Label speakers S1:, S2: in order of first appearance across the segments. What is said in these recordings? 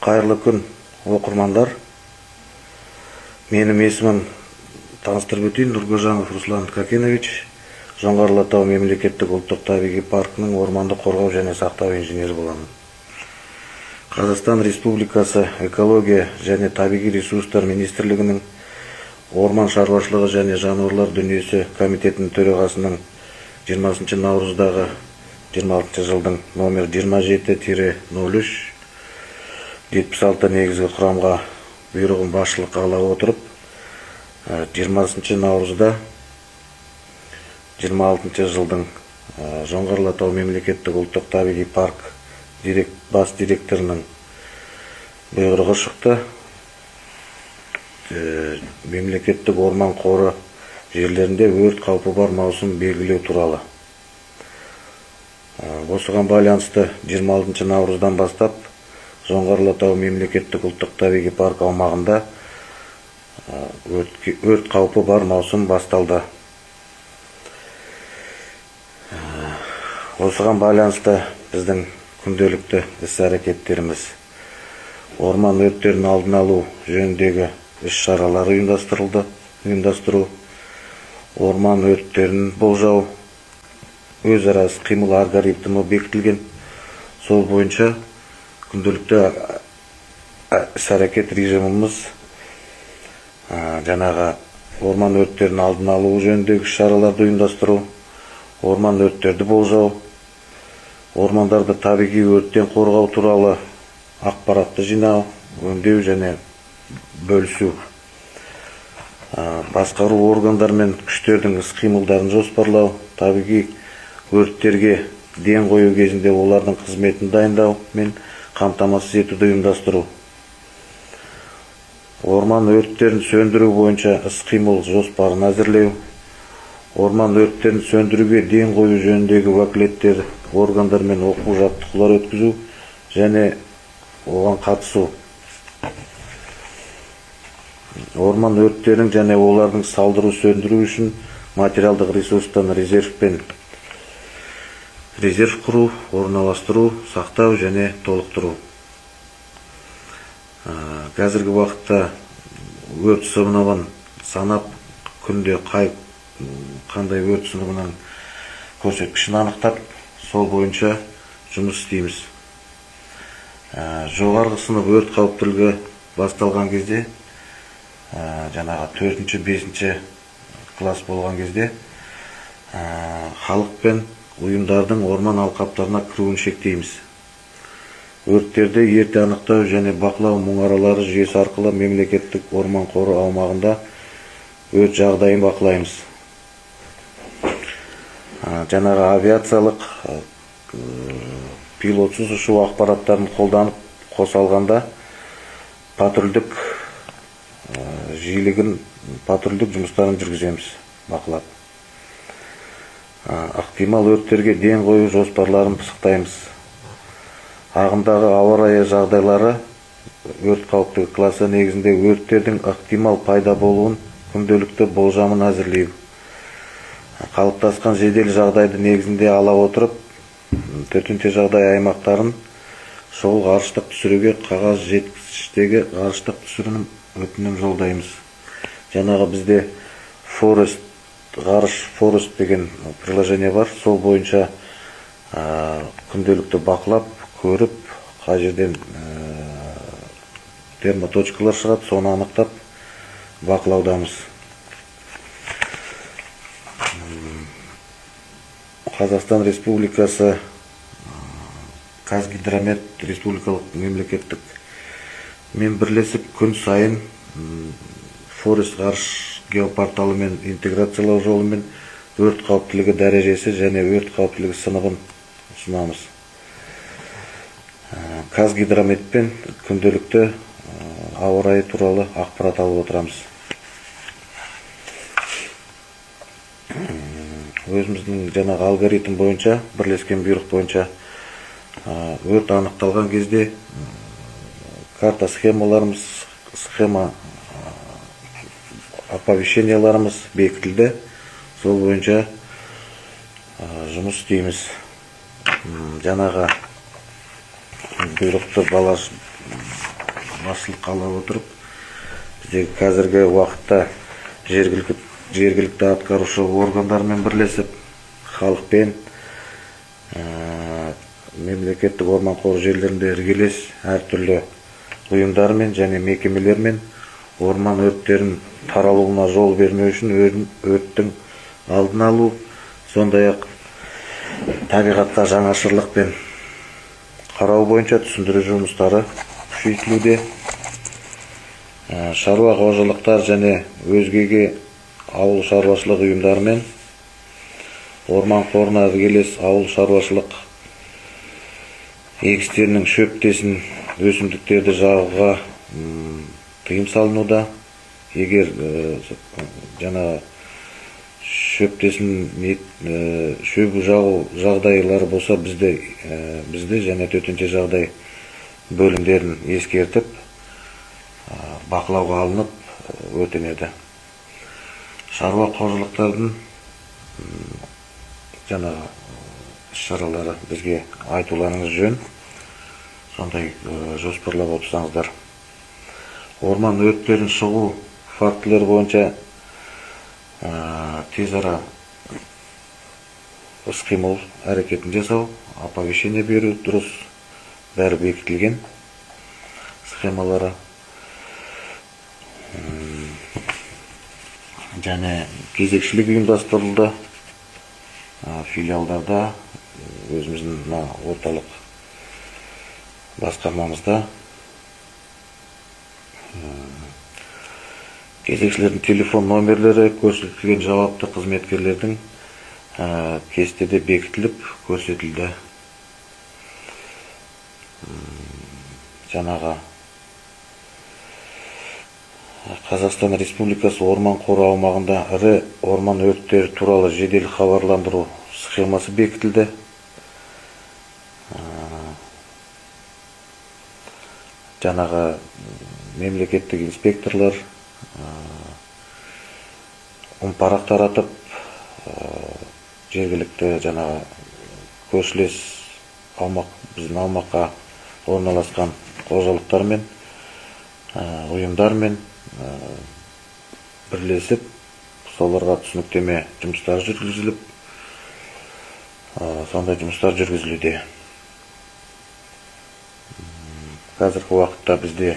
S1: Қайырлы күн, оқырмандар. Менің есімім, таныстырып өтейін, Нұрғожанов Руслан Кокенович, Жоңғар Алатау мемлекеттік ұлттық табиғи паркінің орманды қорғау және сақтау инженері боламын. Қазақстан Республикасы Экология және табиғи ресурстар министрлігінің Орман шаруашылығы және жануарлар дүниесі комитетінің төрағасының 20 наурыздағы 26 жылдың номер 27-03 76 негізгі құрамға бұйрығын басшылыққа ала отырып, 20 наурызда 26 жылдың Жоңғар Алатау мемлекеттік ұлттық табиғи парк бас директорының бұйрығы шықты. Мемлекеттік орман қоры жерлерінде өрт қаупі бар маусым белгілеу туралы. Осыған байланысты 26 наурыздан бастап Жоңғар Алатау мемлекеттік ұлттық табиғи парк аумағында өрт қаупі бар маусым басталды. Осыған байланысты біздің күнделікті іс әрекеттеріміз: орман өрттерін алдын алу жөніндегі іс шаралар ұйымдастырылды, ұйымдастыру, орман өрттерін болжау, өзара іс қимыл алгоритмі бекітілген. Сол бойынша күнделікті іс әрекет режиміміз: жаңағы орман өрттерін алдын алу жөніндегі іс шараларды ұйымдастыру, орман өрттерді болжау, ормандарды табиғи өрттен қорғау туралы ақпаратты жинау, өңдеу және бөлісу, басқару органдар мен күштердің іс қимылдарын жоспарлау, табиғи өрттерге ден қою кезінде олардың қызметін дайындау мен қамтамасыз етуді ұйымдастыру, орман өрттерін сөндіру бойынша іс-қимыл жоспарын әзірлеу, орман өрттерін сөндіруге ден қою жөніндегі уәкілетті органдармен оқу жаттығулар өткізу және оған қатысу, орман өрттерін және олардың салдыру сөндіру үшін материалдық ресурстан резервпен резерв құру, орналастыру, сақтау және толықтыру. Қазіргі уақытта өрт сыныбын санап, күнде қай қандай өрт сыныбының көрсеткішін анықтап, сол бойынша жұмыс істейміз. Жоғарғы сынып өрт қауіптілігі басталған кезде, жаңағы төртінші, бесінші класс болған кезде, халық пен ұйымдардың орман алқаптарына кіруін шектейміз. Өрттерді ерте анықтау және бақылау мұнаралары жүйесі арқылы мемлекеттік орман қоры аумағында өрт жағдайын бақылаймыз. Жаңағы авиациялық пилотсыз ұшу ақпараттарын қолданып қоса алғанда патрульдік жиілігін, патрульдік жұмыстарын жүргіземіз бақылап. Ықтимал өрттерге ден қою жоспарларын пысықтаймыз. Ағымдағы ауа райы жағдайлары өрт қауіптілігі классы негізінде өрттердің ықтимал пайда болуын күнделікті болжамын әзірлеу. Қалыптасқан жедел жағдайды негізінде ала отырып, төтенше жағдай аймақтарын шұғыл ғарыштық түсіруге қағаз жеткізгіштегі ғарыштық түсірім өтінім жолдаймыз. Жаңағы бізде Форест, ғарыш Форест деген приложение бар. Сол бойынша күнделікті бақылап көріп, қай жерден термоточкалар шығады, соны анықтап бақылаудамыз. Қазақстан Республикасы Қазгидромет республикалық мемлекеттік мен бірлесіп, күн сайын Форест ғарыш геопорталымен интеграциялау жолымен өрт қауіптілігі дәрежесі және өрт қауіптілігі сыныбын ұсынамыз. Қазгидрометпен күнделікті ауа райы туралы ақпарат алып отырамыз. Өзіміздің жаңағы алгоритм бойынша, бірлескен бұйрық бойынша өрт анықталған кезде карта схемаларымыз, схема оповещенияларымыз бекітілді. Сол бойынша жұмыс істейміз. Жаңағы бұйрықты бала басшылыққа ала отырып, бізде қазіргі уақытта жергілікті атқарушы органдармен бірлесіп, халықпен, мемлекеттік орман қоры жерлерінде іргелес әртүрлі ұйымдармен және мекемелермен орман өрттерін таралуына жол бермеу үшін өрттің алдын алу, сондай-ақ табиғатқа жаңашырлықпен қарау бойынша түсіндіру жұмыстары күшейтілуде. Шаруа қожалықтар және өзгеге ауыл шаруашылық ұйымдарымен орман қорына іргелес ауыл шаруашылық егістерінің шөптесін өсімдіктерді жағуға тыйым салынуда. Егер жаңа шөптесін шөбі жағу жағдайлары болса, бізді және төтенше жағдай бөлімдерін ескертіп, бақылауға алынып өртенеді. Шаруа қожалықтардың жаңағы іс-шаралары бізге айтуларыңыз жөн, сондай жоспарлап отырсаңыздар. Орман өрттерін шығу фактілері бойынша тез ара іс-қимыл әрекетін жасау, оповещение беру дұрыс, бәрі бекітілген схемалары. Және кезекшілік ұйымдастырылды. Филиалдарда, өзіміздің мына орталық басқармамызда кезекшілердің телефон номерлері көрсетілген жауапты қызметкерлердің кестеде бекітіліп көрсетілді. Жаңағы Қазақстан Республикасы орман қоры аумағында ірі орман өрттері туралы жедел хабарландыру схемасы бекітілді. Жаңағы мемлекеттік инспекторлар ұмпарақ таратып, жергілікті жаңағы көршілес аумақ, біздің аумаққа орналасқан қожалықтармен, ұйымдармен бірлесіп, соларға түсініктеме жұмыстары жүргізіліп, сондай жұмыстар жүргізілуде. Қазіргі уақытта бізде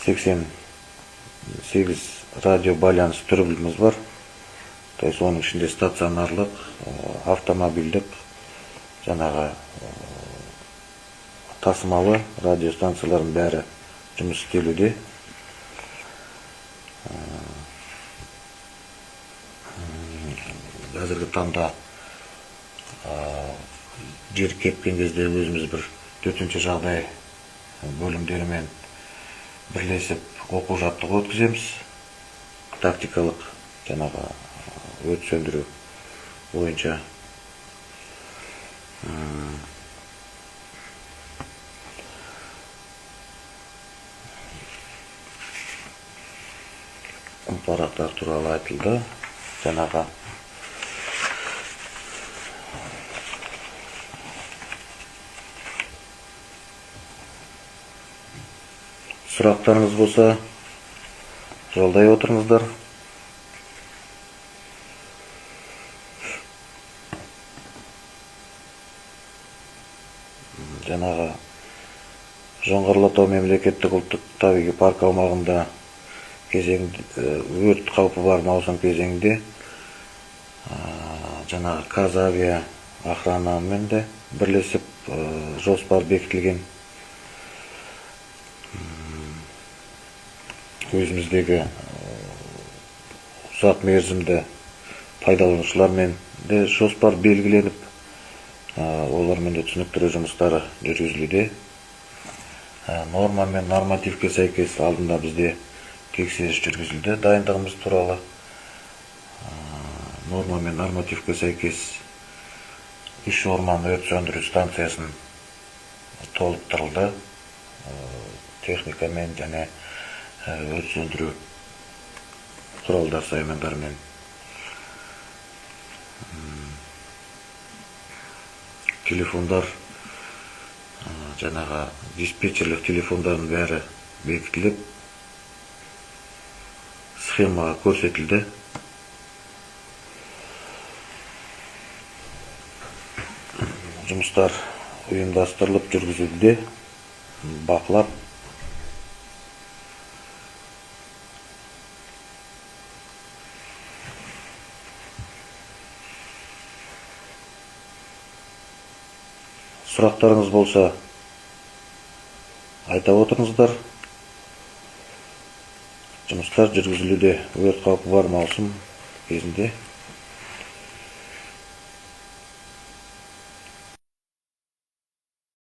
S1: 88 радио байланыс түрбіліміз бар. То есть оның ішінде стационарлық, автомобильдік, жаңағы тасымалы радиостанциялардың бәрі жұмыс істелуде. Қазіргі таңда жер кепкен кезде өзіміз бір төтенше жағдай бөлімдерімен бірлесіп оқу жаттығу өткіземіз. Тактикалық жаңағы өрт сөндіру бойынша. Парақтар туралы айтылды. Жаңағы сұрақтарыңыз болса, жолдай отырыңыздар. Жаңағы Жоңғар Алатау мемлекеттік ұлттық табиғи парк аумағында өрт қаупі бар маусым кезеңінде жаңағы Казавия охранамен де бірлесіп жоспар бекітілген. Өзіміздегі ұзақ мерзімді пайдаланушылармен де жоспар белгіленіп, олармен де түсініктіру жұмыстары жүргізілуде. Норма мен нормативке сәйкес алдында бізде тексеріс жүргізілді дайындығымыз туралы. Норма мен нормативке сәйкес 3 орман өрт сөндіру станциясын толықтырылды техникамен және өрт сөндіру құралдар саймандарымен. Телефондар, жаңағы диспетчерлік телефондардың бәрі бекітіліп, схемаға көрсетілді. Жұмыстар ұйымдастырылып жүргізілуде, бақылап сұрақтарыңыз болса айта отырыңыздар. Жұмыстар жүргізілуде. Өрт қаупі бар маусым кезінде.